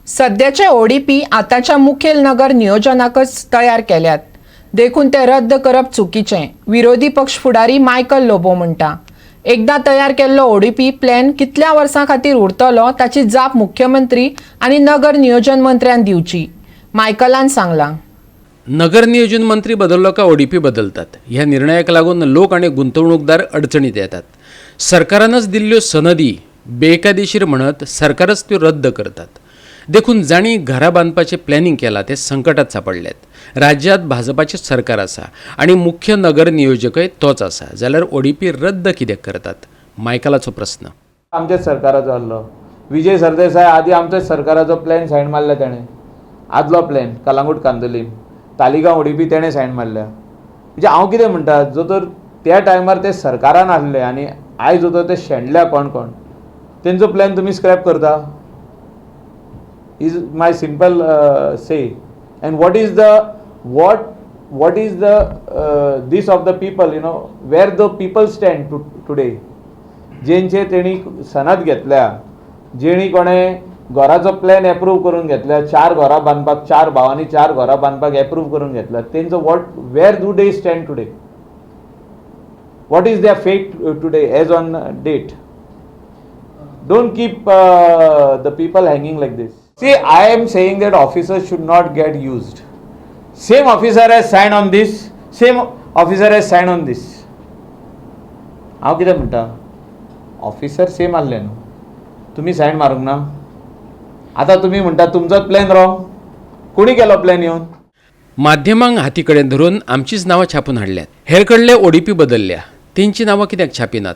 सद्याचे ओडीपी आतांच्या मुखेल नगर नियोजनाकच तयार केल्यात, देखून ते रद्द करप चुकीचें, विरोधी पक्ष फुडारी मायकल लोबो म्हणटा. एकदां तयार केल्लो ओडीपी प्लॅन कितल्या वर्सां खातीर उरतलो ताची जाप मुख्यमंत्री आनी नगर नियोजन मंत्र्यान दिवची, मायकलान सांगलां. नगर नियोजन मंत्री बदललो काय ओडीपी बदलतात. ह्या निर्णयाक लागून लोक आनी गुंतवणूकदार अडचणीत येतात. सरकारानच दिल्ल्यो सनदी बेकायदेशीर म्हणत सरकारच त्यो रद्द करतात. देखून जांणी घरां बांदपाचें प्लॅनिंग केलां ते संकटात सांपडल्यात. राज्यांत भाजपाचें सरकार आसा आनी मुख्य नगर नियोजकय तोच आसा, जाल्यार ओडीपी रद्द कित्याक करतात, मायकलाचो प्रस्न. आमच्याच सरकाराचो आहलो विजय सरदेसाय. आदी आमच्याच सरकाराचो प्लॅन सायन मारला तेणें. आदलो प्लॅन कलांगूट कांदोलीम, तालिगांव ओडीपी तेणें सायन मारल्या. म्हणजे हांव कितें म्हणटा, जो तर त्या टायमार ते सरकारान आहले आनी आयज जो तर ते शेणल्या कोण कोण, तेंचो प्लॅन तुमी स्क्रॅप करता is my simple say. And what is the this of the people, where the people stand to today, जेंचे तेणी सनद घेतल्या, जेणी कोणें घराचो प्लॅन एप्रूव करून घेतल्या, चार घरां बांदपाक, चार भावांनी चार घरां बांदपाक एप्रूव करून घेतल्या, तेंचो what, where do they stand today? What is their fate today as on date? Don't keep the people hanging like this. See, I am saying that officers should not get used. Same officer has signed on this, same officer has signed on this. हांव कितें म्हणटा, officer same आहले न्हू, तुमी sign मारूंक ना. आतां तुमी म्हणटा तुमचोच प्लॅन रॉंग. कोणी केलो प्लॅन येवन? माध्यमांक हाती कडेन धरून आमचीच नांवां छापून हाडल्यात. हेर कडले ओडीपी बदलल्या, तेंची नांवां कित्याक छापिनात?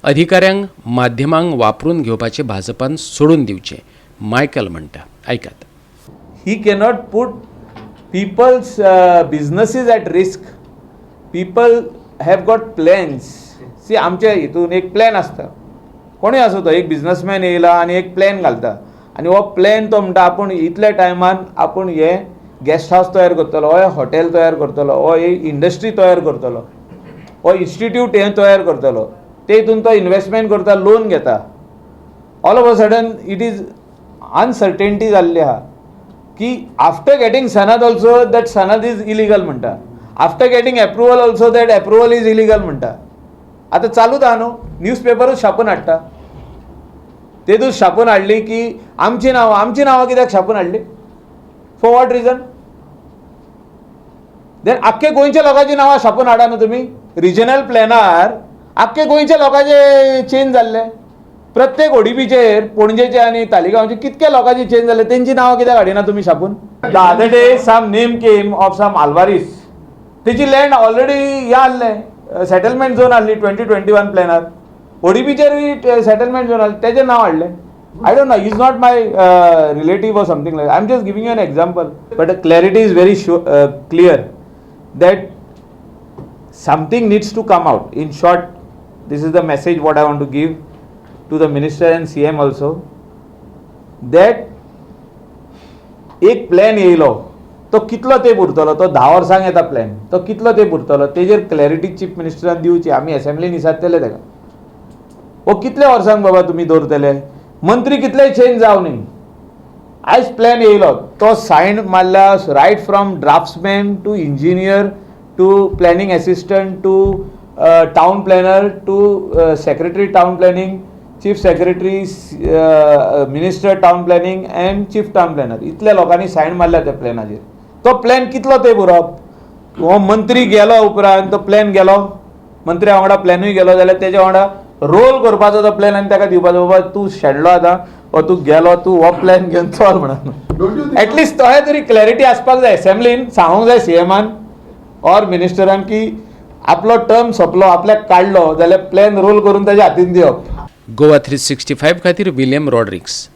अधिकाऱ्यांक माध्यमांक वापरून घेवपाचें भाजपान सोडून दिवचें, मायकल म्हणटा. आयकात. He cannot put people's businesses at risk. People have got plans. See, आमच्या हितून एक प्लॅन आसता. कोणूय आसूं, तो एक बिजनसमॅन येयला आनी एक प्लॅन घालता आनी हो प्लॅन तो म्हणटा, आपूण इतल्या टायमान आपूण हे गेस्ट हावस तयार करतलो, हो हॉटेल तयार करतलो, हो इंडस्ट्री तयार करतलो, हो इन्स्टिट्यूट हें तयार करतलो. ते हितून तो इन्वेस्टमेंट करता, लोन घेता. All of a sudden it is uncertainty जाल्ली आहा की आफ्टर गेटिंग सनद ऑल्सो that सनद is illegal म्हणटा, after getting approval also that approval is illegal म्हणटा. आतां चालूच आहा न्हू, न्यूज पेपरूच छापून हाडटा. तेतूच छापून हाडली की आमची नांवां, आमची नांवां कित्याक छापून हाडली? For what reason? Then आख्खे गोंयच्या लोकांची नांवां छापून हाडा न्हू तुमी. रिजनल प्लॅनार आख्खे गोंयच्या लोकांचे चेंज जाल्ले. प्रत्येक ओडीपीचेर पणजेचे आनी तालिगांवचे कितके लोकांचे चेंज जाले, तेंची नांवां कित्याक हाडिना तुमी छापून? The other day some name came of some Alvares. तेची लँड ऑलरेडी हें आहलें, सेटलमेंट झोन आहली. 2021 प्लॅनार ओडीपीचेरूय सेटलमेंट झोन आहलें, तेजें नांव हाडलें. I don't know, is not my relative or something like. I am just giving you an example, but clarity is very clear that something needs to come out. In short, this is the message what I want to give to the minister and CM also, that एक plan येयलो तो कितलो तेंप उरतलो? तो 10 वर्सांक येता plan, तो कितलो तेंप उरतलो तेजेर क्लॅरिटी चीफ मिनिस्टरान दिवची. आमी एसेंब्लीन विचारतले ताका, हो कितल्या वर्सांक बाबा तुमी दवरतले? मंत्री कितलेय चेंज जावं न्ही. आयज प्लॅन येयलो तो सायन मारल्या, right from draftsman to engineer to planning assistant to town planner to secretary town planning, chief secretary, minister town planning and chief town planner, इतल्या लोकांनी सायन मारल्या त्या प्लॅनाचेर. तो प्लॅन कितलो तेंप उरप? हो मंत्री गेलो उपरांत तो प्लॅन गेलो, मंत्र्या वांगडा प्लॅनूय गेलो, जाल्यार तेज्या वांगडा रोल करपाचो तो प्लॅन आनी ताका दिवपाचो, बाबा तूं शेणलो आतां हो तूं गेलो, तूं हो प्लॅन घेवन चल म्हणून. एटलिस्ट तोहे तरी क्लॅरिटी आसपाक जाय. एसेंब्लीन सांगूंक जाय सीएमान ऑर मिनिस्टरान की आपलो टर्म सोंपलो, आपल्याक काडलो जाल्यार प्लॅन रोल करून ताच्या हातीन दिवप. गोवा 365 खातीर विलियम रॉड्रिक्स.